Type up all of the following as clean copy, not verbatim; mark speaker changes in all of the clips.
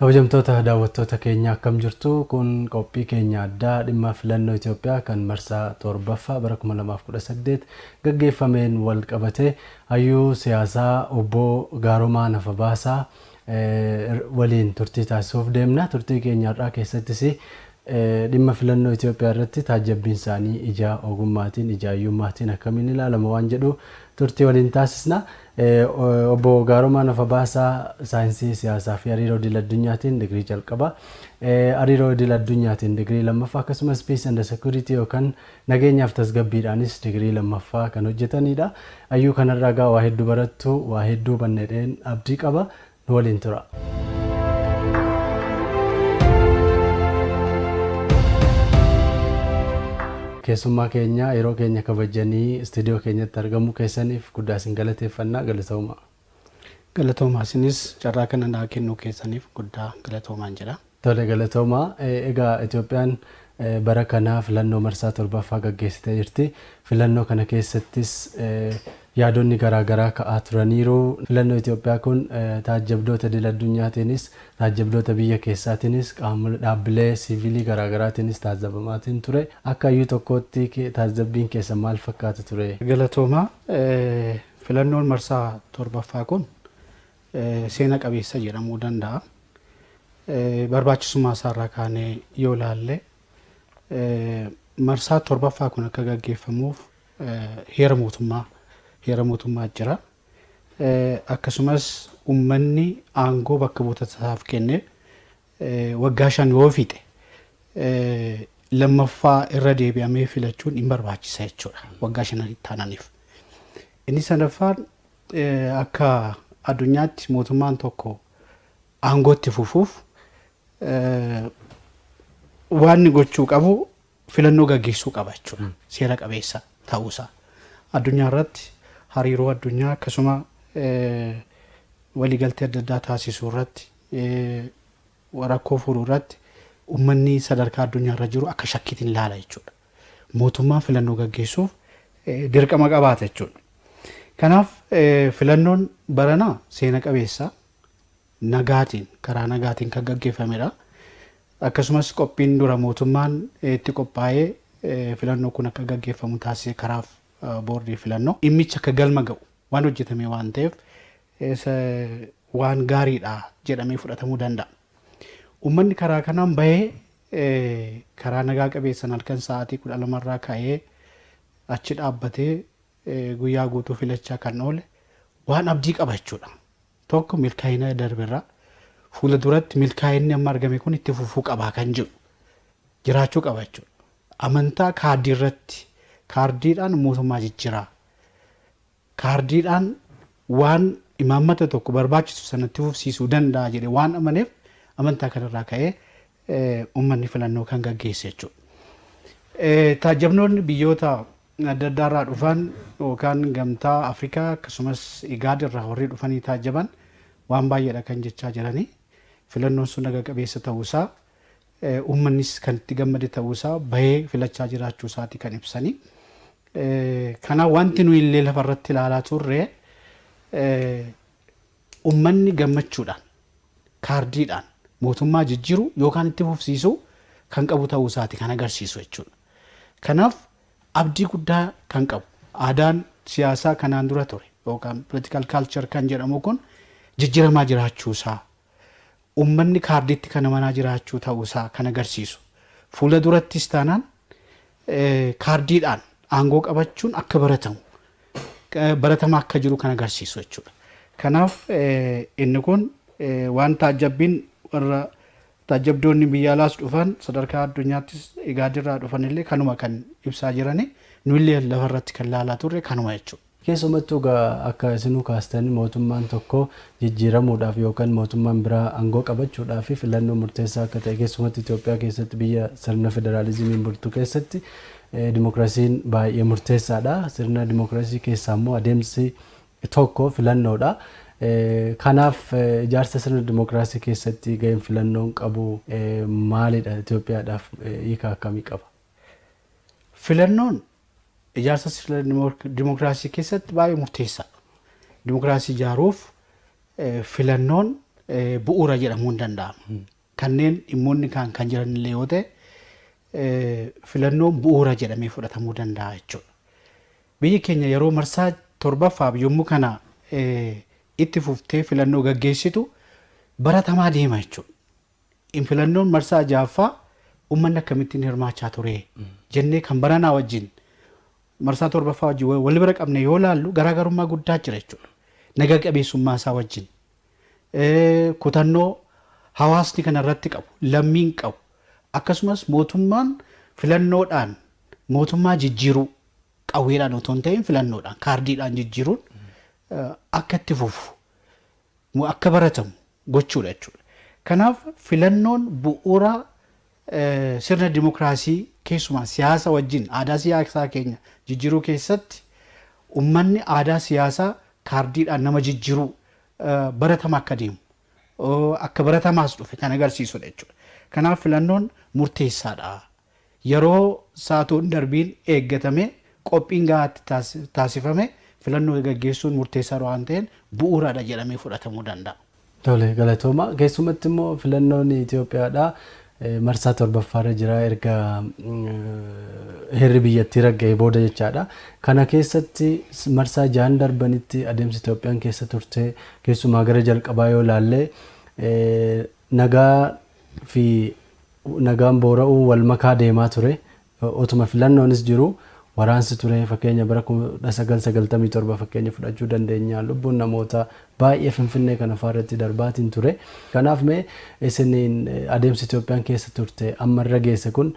Speaker 1: Kabajamtoota daawwattoota keenya, akkam jirtu? Kun qophii keenya addaa dhimma filannoo Itoophiyaa kan marsaa torbaffaa bara 2018 gaggeeffameen wal qabate hayyuu siyaasaa obbo Gaaromaa Nafabaasaa waliin turtii taasisuuf deemna. Turtii keenya har'aa keessattis dhimma filannoo Itoophiyaa irratti taajjabbiin isaanii ija ogummaatiin, ija hayyummaatiin akkamiin ilaalama waan jedhu turtii waliin taasisna. Obbo Gaaromaa Nafabaasaa saayinsii siyaasaa fi hariiroo idil addunyaatiin digirii jalqaba. Hariiroo idil addunyaatiin digirii lammaffaa, akkasumas peace and security yookaan nageenyaaf tasgabbiidhaanis digirii lammaffaa kan hojjetanidha. Hayyuu kanarraa gaa waa hedduu barattu, waa hedduu hubanneedheen abdii qaba. Nu waliin tura. Keessummaa keenya, yeroo keenya kabajanii istiidiyoo keenyatti argamuu keessaniif guddaa isin galateeffannaa, galatooma.
Speaker 2: Galatoomaa, isinis carraa kana naa kennuu keessaniif guddaa galatoomaan jedha.
Speaker 1: Tole, galatoomaa. Egaa Itoophiyaan bara kana filannoo marsaa torbaffaa gaggeessitee jirti. Filannoo kana keessattis yaadonni garaagaraa ka'aa turaniiru. Filannoo Itoophiyaa kun taajjabdoota idil addunyaatiinis, taajjabdoota biyya keessaatiinis, qaamolee dhaabbilee siivilii garaagaraatiinis taajjabamaatiin ture. Akka hayyuu tokkootti taajjabbiin keessan maal fakkaata ture?
Speaker 2: Galatoomaa, filannoon marsaa torbaffaa kun seena qabeessa jedhamuu danda'a. Barbaachisummaa isaarraa kaanee yoo ilaalle, marsaa torbaffaa kun akka gaggeeffamuuf heera mootummaa jira. Akkasumas uummanni aangoo bakka buutota isaaf kenne waggaa 5 yoo fixe lammaffaa irra deebi'amee filachuun hin barbaachisa jechuudha waggaa 5 itti aananiif. Inni sadaffaan, akka addunyaatti mootummaan tokko aangootti fufuuf waan inni gochuu qabu filannoo gaggeessuu qaba jechuudha. Seera qabeessa ta'uusaa. Addunyaa irratti hariiroo addunyaa, akkasuma waliigaltee adda addaa taasisuu irratti, rakkoo furuu irratti uummanni sadarkaa addunyaa irra jiru akka shakkiitiin ilaala jechuudha. Mootummaan filannoo gaggeessuuf dirqama qabaata jechuudha. Kanaaf filannoon baranaa seena qabeessa, nagaatiin, karaa nagaatiin kan gaggeeffamedha. Akkasumas qophiin dura mootummaan itti qophaa'ee filannoo kun akka gaggeeffamu taasise karaa boordii filannoo. Dhimmichi akka galma ga'u waan hojjetame waan ta'eef waan gaariidha jedhamee fudhatamuu danda'a. Uummanni karaa kanaan bahee karaa nagaa qabeessan halkan sa'aatii 12rraa ka'ee achi dhaabbatee guyyaa guutuu filachaa kan oole waan abdii qaba jechuudha. Tokko, milkaa'ina darberraa fuula duratti milkaa'inni amma argame kun itti fufuu qabaa kan jedhu jiraachuu qaba jechuudha. Amantaa kaardii irratti, kaardiidhaan mootummaa jijjiiraa. Kaardiidhaan waan imaammata tokko barbaachisu sanatti fufsiisuu danda'a jedhe waan amaneef, amantaa kanarraa ka'ee uummanni filannoo kan gaggeesse jechuudha. Taajjabnoonni biyyoota adda addaarraa dhufan yookaan Gamtaa Afrikaa, akkasumas Igaad irraa warri dhufanii taajjaban waan baay'eedha kan jechaa jiranii. Filannoon sun naga qabeessa ta'uusaa, uummannis kan itti gammade ta'uusaa, bahee filachaa jiraachuu isaati kan ibsanii. Kanaaf wanti nuyi illee lafarratti ilaalaa turre, uummanni gammachuudhaan kaardiidhaan mootummaa jijjiiru yookaan itti fufsiisuu kan qabu ta'uu isaati kan agarsiisu jechuudha. Kanaaf abdii guddaa kan qabu, aadaan siyaasaa kanaan dura ture yookaan political culture kan jedhamu kun jijjiiramaa jiraachuu isaa, uummanni kaardiitti kan amanaa jiraachuu ta'uu isaa kan agarsiisu. Fuula durattis taanaan kaardiidhaan aangoo qabachuun akka baratamu, baratamaa akka jiru kan agarsiisu jechuudha. Kanaaf inni kun waan taajjabbiin warra taajjabdoonni biyya alaas dhufan, sadarkaa addunyaattis Igaadirraa dhufan illee kanuma kan ibsaa jirani, nuyillee lafarratti kan laalaa turre kanuma jechuudha.
Speaker 1: Keessumattuu egaa akka isinuu kaastan, mootummaan tokko jijjiiramuudhaaf yookaan mootummaan biraa aangoo qabachuudhaaf filannoo murteessaa akka ta'e, keessumattuu Itoophiyaa keessatti, biyya sirna federaalizimiin bultu keessatti dimokiraasiin baay'ee murteessaadha. Sirna dimokiraasii keessaa immoo adeemsi tokko filannoodha. Kanaaf ijaarsa sirna dimokiraasii keessatti gaheen filannoon qabu maalidha? Itoophiyaadhaaf hiika akkamii qaba?
Speaker 2: Filannoon ijaarsa sirna dimokiraasii keessatti baay'ee murteessaadha. Dimokiraasii ijaaruuf filannoon bu'uura jedhamuu hin danda'ama. Kanneen dhimmoonni kaan kan jiran illee yoo ta'e, filannoon bu'uura jedhamee fudhatamuu danda'a jechuudha. Biyyi keenya yeroo marsaa torbaffaaf yommuu kana itti fuftee filannoo gaggeessitu baratamaa deema jechuudha. Filannoon marsaa ja'affaa uummanni akkamittiin hirmaachaa ture jennee kan baranaa wajjin, marsaa torbaffaa wajjin wal bira qabne yoo laallu, garaagarummaa guddaa jira jechuudha. Naga qabeessummaa isaa wajjin, kutannoo hawaasni kana irratti qabu, lammiin qabu, akkasumas mootummaan filannoodhaan mootummaa jijjiiruu, qawweedhaan otoo hin ta'in filannoodhaan kaardiidhaan jijjiiruun akka itti fufu, akka baratamu gochuudha jechuudha. Kanaaf filannoon bu'uura sirna dimokiraasii, keessumaa siyaasa wajjin aadaa siyaasaa keenya jijjiiruu keessatti, uummanni aadaa siyaasaa kaardiidhaan nama jijjiiruu baratama akka deemu, akka baratamaas dhufe kan agarsiisudha jechuudha. Kanaaf filannoon murteessaadha. Yeroo saatoon darbiin eeggatame, qophiin gahaatti taasifame, filannoo gaggeessuun murteessaadha waan ta'een bu'uuraadha jedhamee fudhatamuu danda'a.
Speaker 1: Tole, galatooma. Keessumatti immoo filannoon Itoophiyaadha. Marsaa torbaffaarra jira erga heerri biyyattii ragga'ee booda jechaadha. Kana keessatti marsaa jahan darbanitti adeemsa Itoophiyaan keessa turte, keessumaa gara jalqabaa yoo ilaalle, nagaa fi nagaan boora'uu wal makaa deemaa ture. Otuma filannoonis jiru waraansi ture. Fakkeenya bara 1997 fakkeenya fudhachuu dandeenya. Lubbuun namoota baay'ee Finfinnee kana fa'aa darbaatiin ture. Kanaaf mee isiniin adeemsi Itoophiyaan keessa turte amma irra geesse kun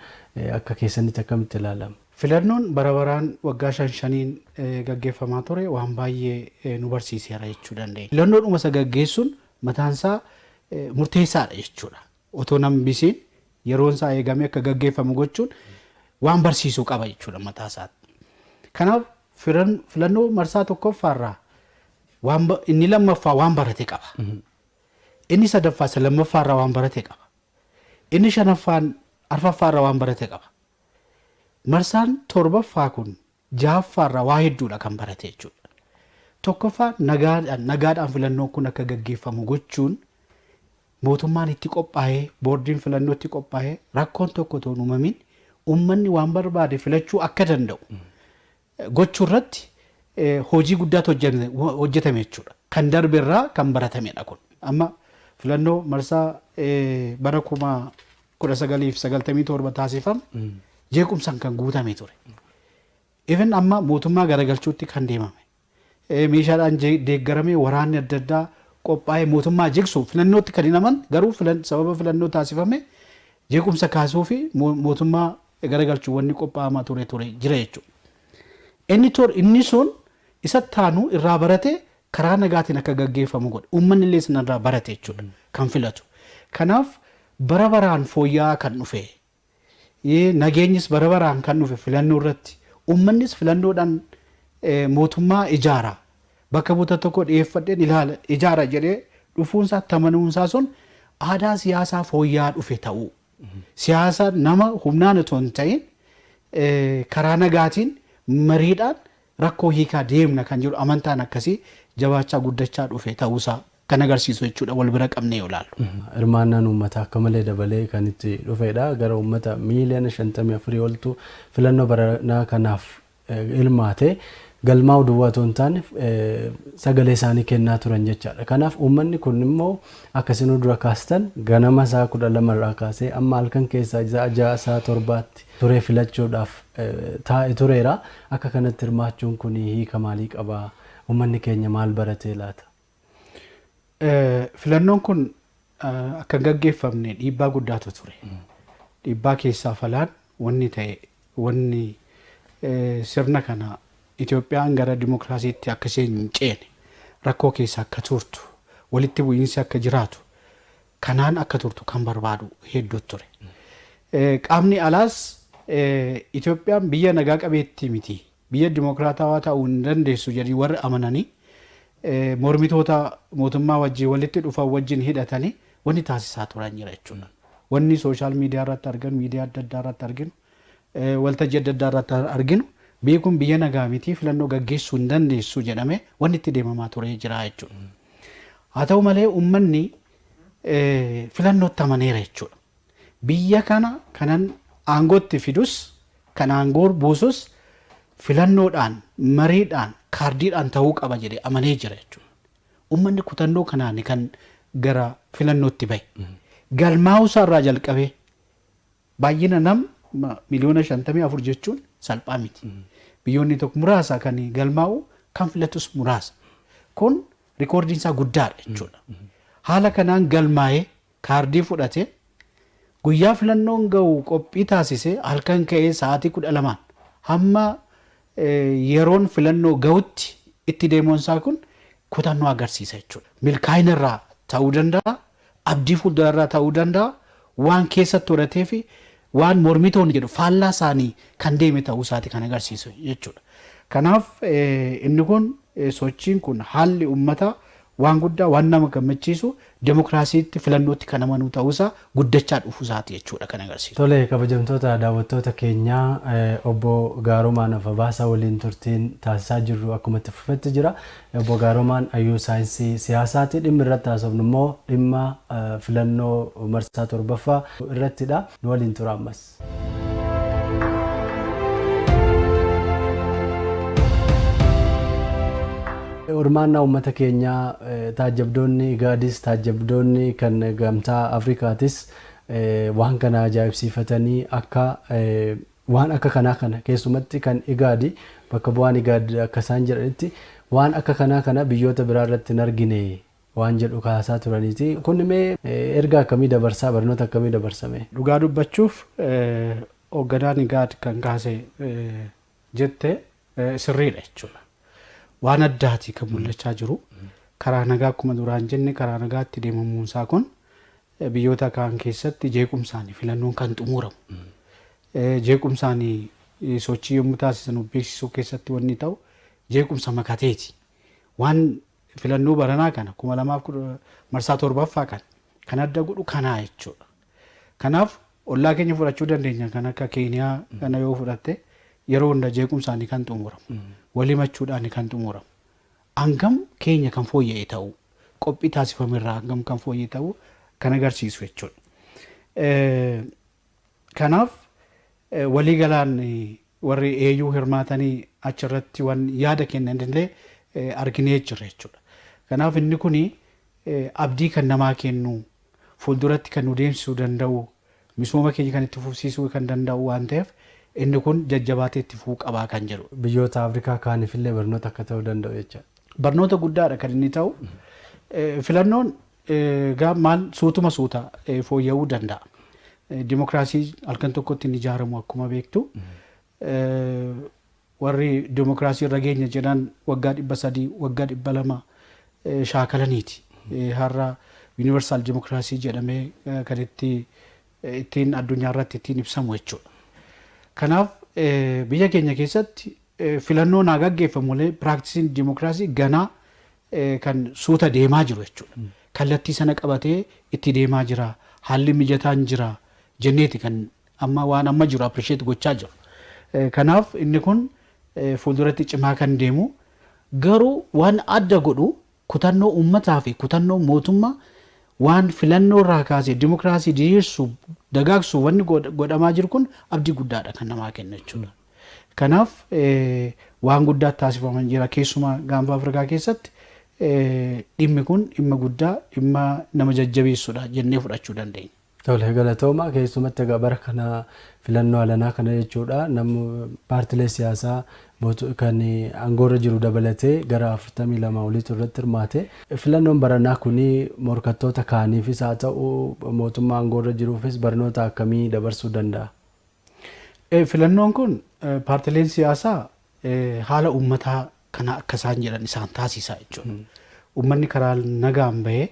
Speaker 1: akka keessanitti akkamitti ilaalama?
Speaker 2: Filannoon bara baraan waggaa shan shaniin gaggeeffamaa ture waan baay'ee nu barsiiseera jechuu dandeenya. Filannoodhuma isa gaggeessuun mataansaa murteessaadha jechuudha. Otoo namni bisiin yeroon isaa eegamee akka gaggeeffamu gochuun waan barsiisuu qaba jechuudha mataa isaatti. Kanaaf filannoo marsaa tokkoffaarraa waan inni lammaffaa waan barate qaba. Inni sadaffaa isa lammaffaarraa waan barate qaba. Inni shanaffaan arfaffaarraa waan barate qaba. Marsaan torbaffaa kun jahaffaarraa waa hedduudha kan barate jechuudha. Tokkoffaa, nagaadhaan filannoon kun akka gaggeeffamu gochuun, mootummaan itti qophaa'ee, boordiin filannoo itti qophaa'ee, rakkoon tokko otoo hin uumamin uummanni waan barbaade filachuu akka danda'u gochuu irratti hojii guddaatu hojjetame jechuudha. Kan darbe irraa kan baratamedha kun. Amma filannoo marsaa bara 1997 taasifame jeequmsaan kan guutame ture. Even amma mootummaa garagalchuutti kan deemame. Meeshaadhaan deeggaramee, waraanni adda addaa qophaa'ee mootummaa jigsu filannootti kan hin aman, garuu sababa filannoo taasifame jeequmsa kaasuu fi mootummaa garagalchuu wanni qophaa'amaa ture jira jechuudha. Inni sun isa taanu irraa barate, karaa nagaatiin akka gaggeeffamu godhe. Uummanni illee sanarraa barate jechuudha kan filatu. Kanaaf bara baraan fooyya'aa kan dhufe, nageenyis bara baraan kan dhufe filannoo irratti, uummannis filannoodhaan mootummaa ijaara, bakka buuta tokko dhiyeeffadheen ilaala ijaara jedhee dhufuunsaa, tamanuunsaa sun aadaa siyaasaa fooyya'aa dhufe ta'uu, siyaasa nama humnaan otoo hin ta'in karaa nagaatiin mariidhaan rakkoo hiikaa deemna kan jedhu amantaan akkasii jabaachaa guddachaa dhufe ta'uusaa kan agarsiisu jechuudha wal bira qabnee yoo ilaallu.
Speaker 1: Hirmaannaan uummataa akka malee dabalee kan itti dhufedha. Gara uummata miiliyoona 54 oltu filannoo baranaa kanaaf hirmaate. Galmaa'uu duwwaa otoo hin taane sagalee isaanii kennaa turan jechaadha. Kanaaf uummanni kun immoo akka isinuu dura kaastan ganama isaa 12 irraa kaasee amma halkan keessaa sa'a 6, sa'a 7tti turee filachuudhaaf taa'e tureera. Akka kanatti hirmaachuun kun hiika maalii qaba? Uummanni keenya maal baratee laata?
Speaker 2: Filannoon kun akka hin gaggeeffamne dhiibbaa guddaatu ture. Dhiibbaa keessaa falaan wanni ta'e, wanni sirna kana Itoophiyaan gara dimokiraasiitti akka isheen hin ceene, rakkoo keessa akka turtu, walitti bu'iinsi akka jiraatu, kanaan akka turtu kan barbaadu hedduutu ture. Qaamni alaas Itoophiyaan biyya nagaa qabeettii miti, biyya dimokiraatawaa ta'uu hin dandeessu jedhanii warri amananii mormitoota mootummaa wajjin walitti dhufan wajjin hidhatanii wanni taasisaa turan jira jechuudha. Wanni social media irratti arginu, miidiyaa adda addaa irratti arginu, waltajjii adda addaa irratti arginu, biyyi kun biyya nagaa miti, filannoo gaggeessuu hin dandeessu jedhamee wanni itti deemamaa ture jira jechuudha. Haa ta'u malee uummanni Filannootti amaneera jechuudha. Biyya kana kanan aangootti fidus kan aangoo buusus filannoodhaan, mariidhaan, kaardiidhaan ta'uu qaba jedhee amanee jira jechuudha. Uummanni kutannoo kanaan kan gara filannootti bahe. Galmaa'uu isaarraa jalqabee baay'ina nam 54 miliyoona jechuun salphaa miti. Biyyoonni tokko muraasa kan galmaa'u, kan filatus muraasa. Kun rikoordiin isaa guddaadha jechuudha. Haala kanaan galmaa'ee kaardii fudhatee guyyaa filannoon ga'u qophii taasisee halkan ka'ee sa'aatii 12 hamma yeroon filannoo ga'utti itti deemuun isaa kun kutannoo agarsiisa jechuudha. Milkaa'ina irraa ta'uu danda'a, abdii fuuldura irraa ta'uu danda'a, waan keessatti horatee fi waan mormitoonni jedhu faallaa isaanii kan deeme ta'uu isaati kan agarsiisu jechuudha. Kanaaf inni kun, sochiin kun, haalli uummataa waan guddaa, waan nama gammachiisu, demokiraasiitti filannootti kan amanuu ta'uusaa guddachaa dhufuu isaati jechuudha kan agarsiisu.
Speaker 1: Tole, kabajamtoota daawwattoota keenyaa, obbo Gaaromaan Afabaasaa waliin turtiin taasisaa jirru akkuma itti fufetti jira. Obbo Gaaromaan hayyuu saayinsii siyaasaati. Dhimmi irratti haasofnu immoo dhimma filannoo marsaa torbaffaa irrattidha. Nu waliin tura ammas. Hirmaannaa uummata keenyaa taajjabdoonni Igaadis, taajjabdoonni kan Gamtaa Afrikaatis waan kana ajaa'ibsiifatanii, akka waan akka kanaa kana, keessumatti kan Igaadi, bakka bu'aan Igaad akka isaan jedhanitti, waan akka kanaa kana biyyoota biraa irratti hin argine waan jedhu kaasaa turaniiti. Kun mee erga akkamii dabarsaa, barnoota akkamii dabarsame?
Speaker 2: Dhugaa dubbachuuf, hoogganaan Igaad kan kaase jette sirriidha jechuudha. Waan addaati kan mul'achaa jiru. Karaa nagaa, akkuma duraan jenne, karaa nagaatti deemamuunsaa kun biyyoota kaan keessatti jeequmsaan filannoon kan xumuramu. Jeequmsaan sochii yommuu taasisan beeksisuu keessatti wanni ta'u jeequmsa makateeti. Waan filannoo baranaa kana 2010 marsaa torbaffaa kan adda godhu kanaa jechuudha. Kanaaf ollaa keenya fudhachuu dandeenya, kan akka Keeniyaa kana yoo fudhatte, yeroo hunda jeequmsaan kan xumuramu. Walii machuudhaan kan xumuramu. Hangam keenya kan fooyya'e ta'uu, qophii taasifame irraa hangam kan fooyya'e ta'uu kan agarsiisu jechuudha. Kanaaf waliigalaan warri AU hirmaatanii achirratti waan yaada kennan illee arginee jirra jechuudha. Kanaaf inni kuni abdii kan namaa kennu, fuulduratti kan nu deemsisuu danda'u, misooma keenya kan itti fufsiisuu kan danda'u waan ta'eef, inni kun jajjabaatee itti fufuu qabaa kan jedhu.
Speaker 1: Biyyoota Afrikaa kaaniif illee barnoota akka ta'uu danda'u jecha.
Speaker 2: Barnoota guddaadha kan inni ta'u. Filannoon gaa maal suutuma suuta fooyya'uu danda'a. Dimokiraasii halkan tokkotti hin ijaaramu akkuma beektu. Warri dimokiraasii irra geenya jedhan waggaa 300, waggaa 200 shaakalaniiti. Har'a universal dimokiraasii jedhamee kan ittiin addunyaa irratti ittiin ibsamu jechuudha. Kanaaf biyya keenya keessatti filannoon haa gaggeeffamu malee practiceiin dimokiraasii ganaa kan suuta deemaa jiru jechuudha. Kallattii sana qabatee itti deemaa jira. Haalli mijataan jira jenneeti kan amma waan amma jiru appreciate gochaa jiru. Kanaaf inni kun fuulduratti cimaa kan deemu, garuu waan adda godhu kutannoo uummataa fi kutannoo mootummaa waan filannoo irraa kaasee dimokiraasii diriirsuu, dagaagsuu wanni godhamaa jiru kun abdii guddaadha kan namaa kennu jechuudha. Kanaaf waan guddaa taasifaman jira, keessumaa Gaanfa Afrikaa keessatti dhimmi kun dhimma guddaa, dhimma nama jajjabeessudha jennee fudhachuu dandeenya.
Speaker 1: Tole, galatooma. Keessumatti egaa bara kana filannoo alanaa kana jechuudha, namni paartilee siyaasaa kan aangoorra jiru dabalatee gara 42 oliitu irratti hirmaate. Filannoon baranaa kuni morkattoota kaaniifis haa ta'u, mootummaa aangoorra jiruufis barnoota akkamii dabarsuu danda'a?
Speaker 2: Filannoon kun paartileen siyaasaa haala uummataa kana akka isaan jedhan isaan taasisa jechuudha. Uummanni karaa nagaan bahee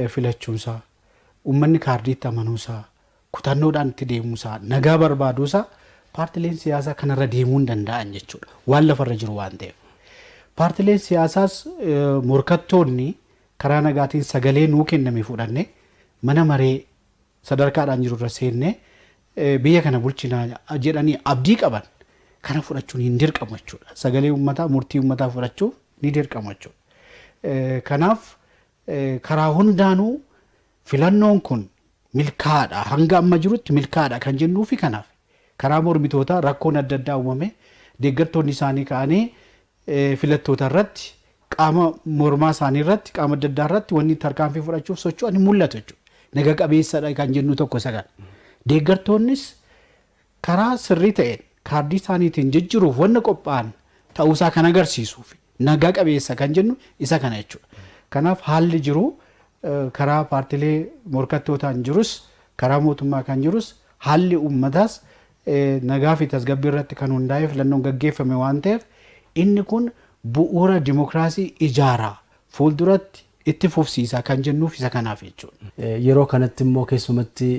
Speaker 2: filachuunsaa, uummanni kaardiitti amanuusaa, kutannoodhaan itti deemuusaa, nagaa barbaaduusaa, paartileen siyaasaa kanarra deemuu hin danda'an jechuudha. Waan lafarra jiru waan ta'eef. Paartileen siyaasaas morkattoonni karaa nagaatiin sagalee nuu kenname fudhanne mana maree sadarkaadhaan jirurra seennee biyya kana bulchinaa jedhanii abdii qaban kana fudhachuun hin dirqamu jechuudha. Sagalee uummataa, murtii uummataa fudhachuuf ni dirqamu jechuudha. Kanaaf karaa hundaanuu Filannoon kun milkaa'aadha, hanga amma jirutti milkaa'aadha kan jennuufi kanaaf. Karaa mormitootaa rakkoon adda addaa uumame, deeggartoonni isaanii ka'anii filattoota irratti, qaama mormaa isaanii irratti, qaama adda addaa irratti wanni tarkaanfii fudhachuuf socho'an hin mul'atu jechuudha. Naga qabeessadha kan jennu tokko isa kana. Deeggartoonnis karaa sirrii ta'een kaardii isaaniitiin jijjiiruuf wanna qophaa'an ta'uusaa kan agarsiisuuf nagaa qabeessa kan jennu isa kana jechuudha. Kanaaf haalli jiru karaa paartilee morkattootaan jirus, karaa mootummaa kan jirus, haalli uummataas nagaa fi tasgabbii irratti kan hundaa'e filannoon gaggeeffame waan ta'eef, inni kun bu'uura dimokiraasii ijaaraa fuulduratti itti fufsiisaa kan jennuuf isa kanaaf jechuudha.
Speaker 1: Yeroo kanatti immoo keessumatti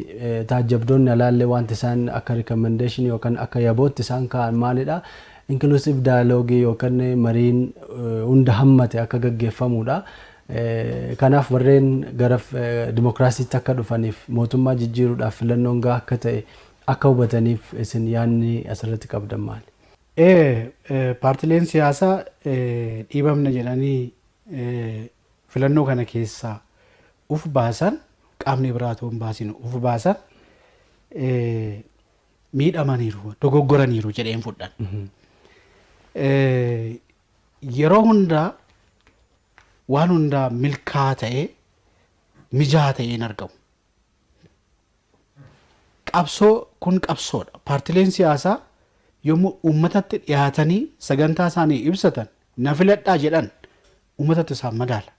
Speaker 1: taajjabdoonni alaallee wanti isaan akka recommendation yookaan akka yabootti isaan kaa'an maalidha? Inclusive dialogue yookaan mariin hunda hammate akka gaggeeffamudha. Kanaaf warreen gara dimokiraasiitti akka dhufaniif, mootummaa jijjiiruudhaaf filannoon gahaa akka ta'e akka hubataniif, isin yaadni asirratti qabdan maali?
Speaker 2: Paartileen siyaasaa dhiibamna jedhanii filannoo kana keessaa uf baasan, qaamni biraa otoo hin baasin uf baasan, miidhamaniiru, dogoggoraniiru jedheen fudhan. Yeroo hundaa waan hundaa milkaa ta'ee mijaa ta'ee hin argamu. Qabsoo kun qabsoodha. Paartileen siyaasaa yommuu uummatatti dhiyaatanii sagantaa isaanii ibsatan, na filadhaa jedhan, uummatatu isaan madaala.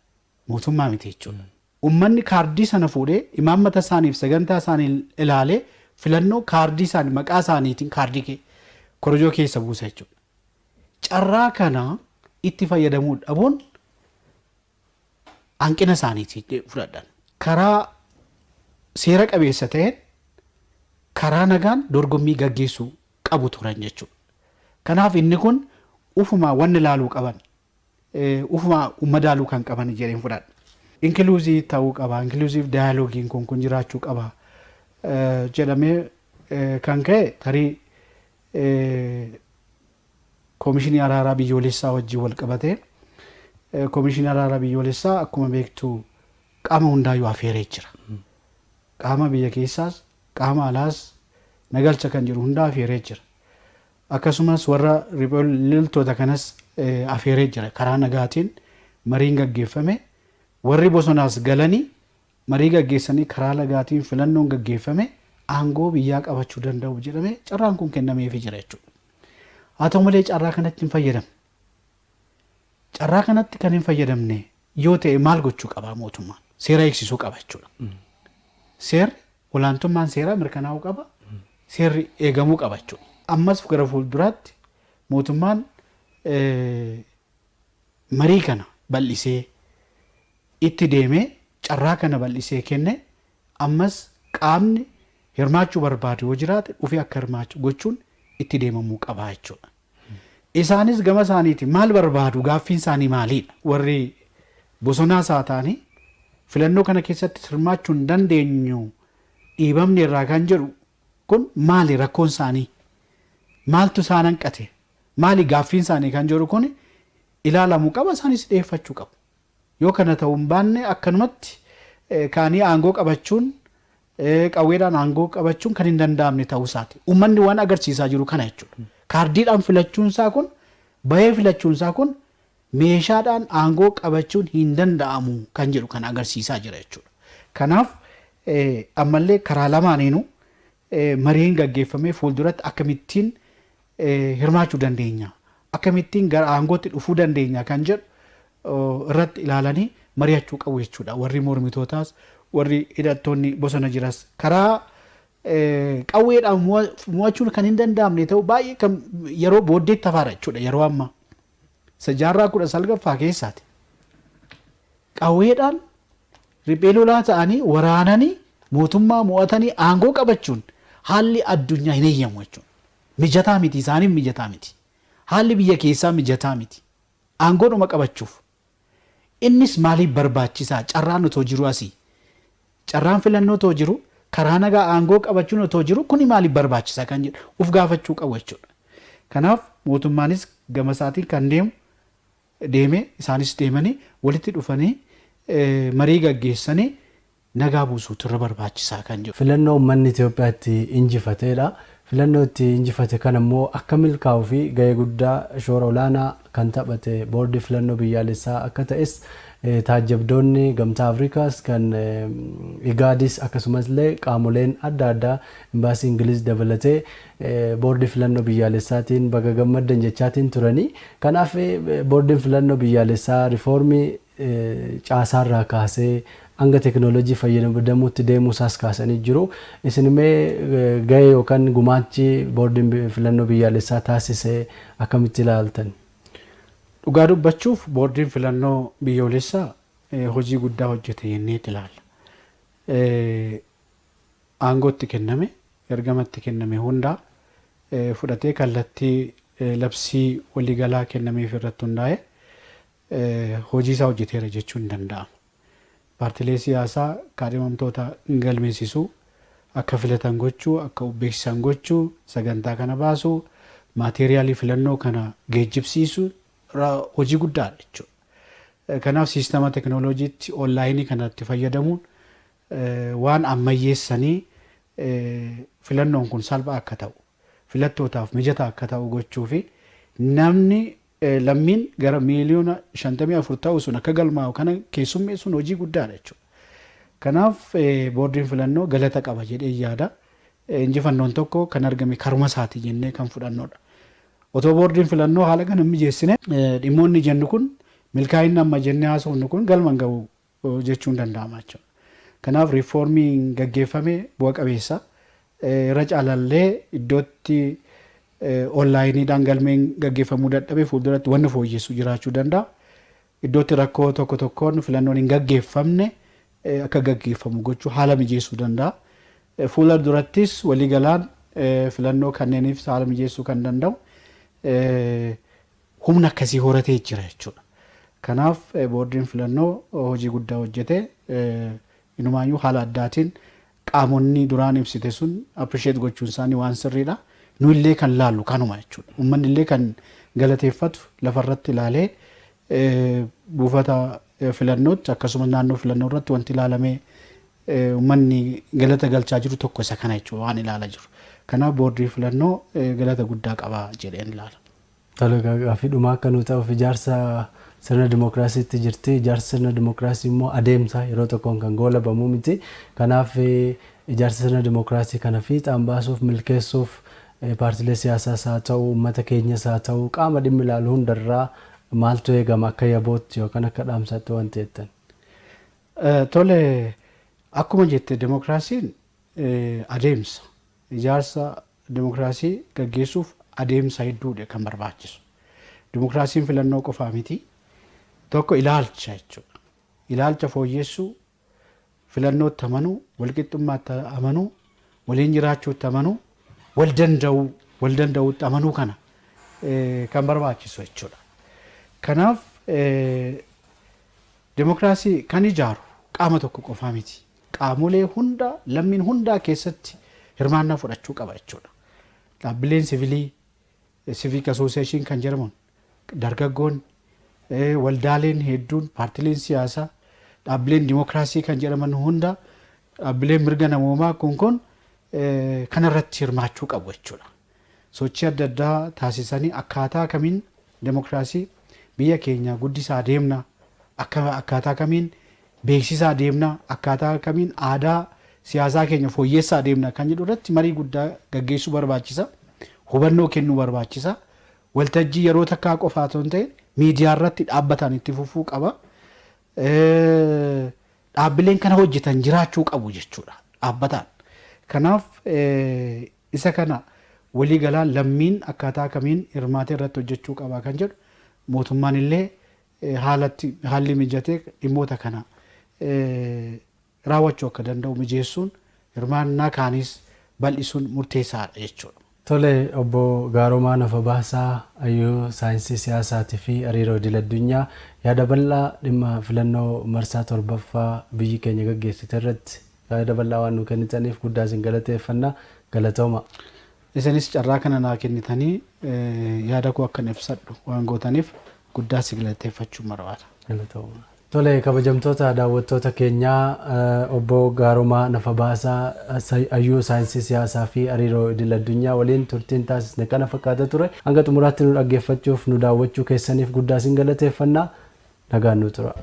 Speaker 2: Mootummaa miti jechuudha. Uummanni kaardii sana fuudhee imaammata isaaniif sagantaa isaanii ilaalee filannoo kaardii isaanii maqaa isaaniitiin kaardii korojoo keessa buusa jechuudha. Carraa kana itti fayyadamuu dhabuun hanqina isaaniiti fudhadhan. Karaa seera qabeessa ta'een, karaa nagaan dorgommii gaggeessuu qabu turan jechuudha. Kanaaf inni kun ufumaa wanni ilaaluu qaban, ufumaa madaaluu kan qaban jedheen fudhadha. Inclusive ta'uu qaba, inclusive dialogue kun jiraachuu qaba jedhamee kan ka'e tarii koomishinii araaraa biyyoolessaa wajjin wal qabatee, koomishinii araaraa biyyoolessaa akkuma beektu qaama hundaayyuu afeeree jira. Qaama biyya keessaas qaama alaas nagalcha kan jiru hundaa afeeree jira. Akkasumas warra loltoota kanas afeeree jira. Karaa nagaatiin mariin gaggeeffame, warri bosonaas galanii marii gaggeessanii, karaa nagaatiin filannoon gaggeeffame, aangoo biyyaa qabachuu danda'u jedhame carraan kun kennameefii jira jechuudha. Haa ta'u malee carraa kanatti hin fayyadamne. Carraa kanatti kan hin fayyadamne yoo ta'e maal gochuu qaba mootummaan? Seera eegsisuu qaba jechuudha. Seerri, olaantummaan seeraa mirkanaa'uu qaba. Seerri eegamuu qaba jechuudha. Ammas gara fuulduraatti mootummaan marii kana bal'isee itti deemee, carraa kana bal'isee kenne, ammas qaamni hirmaachuu barbaadu yoo jiraate dhufee akka hirmaachuu gochuun itti deemamuu qaba jechuudha. Isaanis gama isaaniiti maal barbaadu, gaaffiin isaanii maaliidha? Warri bosonaas haa ta'anii filannoo kana keessatti hirmaachuu hin dandeenyu, dhiibamni irraa kan jedhu kun maali, rakkoon isaanii? Maaltu isaan hanqate? Maali gaaffiin isaanii kan jedhu kun ilaalamuu qaba, isaanis dhiyeeffachuu qabu. Yoo kana ta'uu hin baanne akkanumatti kaanii aangoo qabachuun, qawweedhaan aangoo qabachuun kan hin danda'amne ta'uu isaati. Uummanni waan agarsiisaa jiru kana jechuudha. Kaardiidhaan filachuun isaa kun, bahee filachuun isaa kun, meeshaadhaan aangoo qabachuun hin danda'amu kan jedhu kan agarsiisaa jira jechuudha. Kanaaf ammallee karaa lamaaniinuu mariin gaggeeffamee fuulduratti akkamittiin hirmaachuu dandeenya, akkamittiin gara aangootti dhufuu dandeenya kan jedhu irratti ilaalanii mari'achuu qabu jechuudha. Warri mormitootaas, warri hidhattoonni bosona jiras karaa qawweedhaan mo'achuun kan hin danda'amne ta'u baay'ee kan yeroo booddeetti hafaadha jechuudha yeroo ammaa. Isa jaarraa 19ffaa keessaati. Qawweedhaan riphee lolaa ta'anii waraananii mootummaa mo'atanii aangoo qabachuun haalli addunyaa hin eeyyamu jechuudha. Mijataa miti, isaaniif mijataa miti. Haalli biyya keessaa mijataa miti. Aangoodhuma qabachuuf. Innis maaliif barbaachisaa? Carraan otoo jiru asii. Carraan filannoo otoo jiru, karaa nagaa aangoo qabachuun otoo jiru, kuni maaliif barbaachisaa kan jedhu uf gaafachuu qabu jechuudha. Kanaaf mootummaanis gama isaatiin kan deemu deemee, isaanis deemanii walitti dhufanii marii gaggeessanii Nagaa buusuutu irra barbaachisaa kan jedhu.
Speaker 1: Filannoo uummanni Itoophiyaa itti injifateedha. Filannoo itti injifate kana immoo akka milkaa'uu fi gahee guddaa, shoora olaanaa kan taphate boordii filannoo biyyaalessaa akka ta'es taajjabdoonni Gamtaa Afrikaas, kan Igaadis, akkasumas illee qaamoleen adda addaa, imbaasii Ingiliz dabalatee, boordii filannoo biyyaalessaatiin baga gammaddan jechaatiin turanii. Kanaaf boordiin filannoo biyyaalessaa riifoormii caasaarraa kaasee hanga teekinooloojii fayyadamuutti deemuu isaas kaasanii jiru. Isin mee gahee yookaan gumaachi boordiin filannoo biyyaalessaa taasise akkamitti ilaaltan?
Speaker 2: Dhugaa dubbachuuf, boordiin filannoo biyyoolessaa hojii guddaa hojjete jennee ilaalla. Aangootti kenname, ergamatti kenname hundaa fudhatee, kallattii labsii waliigalaa kennameef irratti hundaa'e hojii isaa hojjeteera jechuun hin danda'amu. Paartilee siyaasaa kaadhimamtoota galmeessisuu, akka filatan gochuu, akka beeksisan gochuu, sagantaa kana baasuu, maateeriyaalii filannoo kana geejjibsiisuu hojii guddaadha jechuudha. Kanaaf siistama teekinooloojiitti onlaayinii kanatti fayyadamuun waan ammayyeessanii filannoon kun salphaa akka ta'u, filattootaaf mijataa akka ta'u gochuu fi namni lammiin gara miiliyoona 54 ta'u sun akka galmaa'u kana keessummeessuun hojii guddaadha jechuudha. Kanaaf boordiin filannoo galata qaba jedhee yaada. Injifannoon tokko kan argame karuma isaati jennee kan fudhannudha. Otoo boordiin filannoo haala kana mijeessine, dhimmoonni jennu kun, milkaa'inni amma jennee haasofnu kun galma hin ga'u jechuun danda'ama jechuudha. Kanaaf riifoormiin gaggeeffame bu'a qabeessa. Irra caalallee iddootti onlaayiniidhaan galmeen gaggeeffamuu dadhabe fuulduratti wanni fooyyessu jiraachuu danda'a. Iddootti rakkoo tokko tokkoon filannoon hin gaggeeffamne akka gaggeeffamu gochuu haala mijeessuu danda'a. Fuula durattis waliigalaan filannoo kanneeniif haala mijeessuu kan danda'u humna akkasii horatee jira jechuudha. Kanaaf boordiin filannoo hojii guddaa hojjete. Inumaayyuu haala addaatiin qaamonni duraan ibsite sun appreciate gochuun isaanii waan sirriidha. Nu illee kan laallu kanuma jechuudha. Uummanni illee kan galateeffatu lafarratti ilaalee, buufata filannootti akkasumas naannoo filannoo irratti wanti ilaalamee uummanni galata galchaa jiru tokko isa kana jechuudha, waan ilaalaa jiru. Kanaaf boordii filannoo galata guddaa qaba jedheen ilaala.
Speaker 1: Tole, gaaffii dhumaa akka nu ta'uuf, ijaarsa sirna dimookiraasiitti jirti. Ijaarsi sirna dimookiraasii immoo adeemsa, yeroo tokkoon kan goolabamuu miti. Kanaaf ijaarsa sirna dimookiraasii kana fiixaan baasuuf, milkeessuuf, paartiilee siyaasaas haa ta'u, uummata keenyas haa ta'u, qaama dhimmi ilaalu hundarraa maaltu eegama akka yabootti yookaan akka dhaamsaatti wanti jettan?
Speaker 2: Tole, akkuma jette dimookiraasiin adeemsa. Ijaarsa dimookiraasii gaggeessuuf adeemsa hedduudha kan barbaachisu. Dimookiraasiin filannoo qofaa miti. Tokko ilaalcha jechuudha. Ilaalcha fooyyessuu, filannootti amanuu, walqixxummaatti amanuu, waliin jiraachuutti amanuu, wal danda'uu, wal danda'uutti amanuu kana kan barbaachisu jechuudha. Kanaaf dimookiraasii kan ijaaru qaama tokko qofaa miti. Qaamolee hunda, lammiin hundaa keessatti hirmaannaa fudhachuu qaba jechuudha. Dhaabbileen sivilii, civic association kan jedhaman, dargaggoonni, waldaaleen hedduun, paartileen siyaasaa, dhaabbileen dimookiraasii kan jedhaman hunda, dhaabbileen mirga namoomaa kun kanarratti hirmaachuu qabu jechuudha. Sochii adda addaa taasisanii akkaataa kamiin dimookiraasii biyya keenya guddisaa deemna, akkaataa kamiin beeksisaa deemna, akkaataa kamiin aadaa siyaasaa keenya fooyyessaa deemna kan jedhu irratti marii guddaa gaggeessuu barbaachisa. Hubannoo kennuu barbaachisa. Waltajjii yeroo takkaa qofaa otoo hin ta'in miidiyaa irratti dhaabbataan itti fufuu qaba. Dhaabbileen kana hojjetan jiraachuu qabu jechuudha dhaabbataan. Kanaaf isa kana waliigalaan lammiin akkaataa kamiin hirmaatee irratti hojjechuu qaba kan jedhu, mootummaan illee haalatti haalli mijatee dhimmoota kana raawwachuu akka danda'u mijeessuun, hirmaannaa kaanis bal'isuun murteessaadha jechuudha.
Speaker 1: Tole, obbo Gaaromaa Nafa Baasaa, hayyuu saayinsii siyaasaatii fi hariiroo idil addunyaa, yaada bal'aa dhimma filannoo marsaa torbaffaa biyyi keenya gaggeessite irratti yaada bal'aa waan nu kennitaniif guddaa isin galateeffanna, galatooma.
Speaker 2: Isinis carraa kana naa kennitanii yaada koo akkan ibsadhu waan gootaniif guddaa si galateeffachuun barbaada.
Speaker 1: Galatooma. Tole, kabajamtoota daawwattoota keenyaa, obbo Gaarumaa Nafa Baasaa, hayyuu saayinsii siyaasaa fi hariiroo idil addunyaa waliin turtiin taasisne kana fakkaata ture. Hanga xumuraatti nu dhaggeeffachuuf nu daawwachuu keessaniif guddaa isin galateeffannaa. Nagaan nu tura.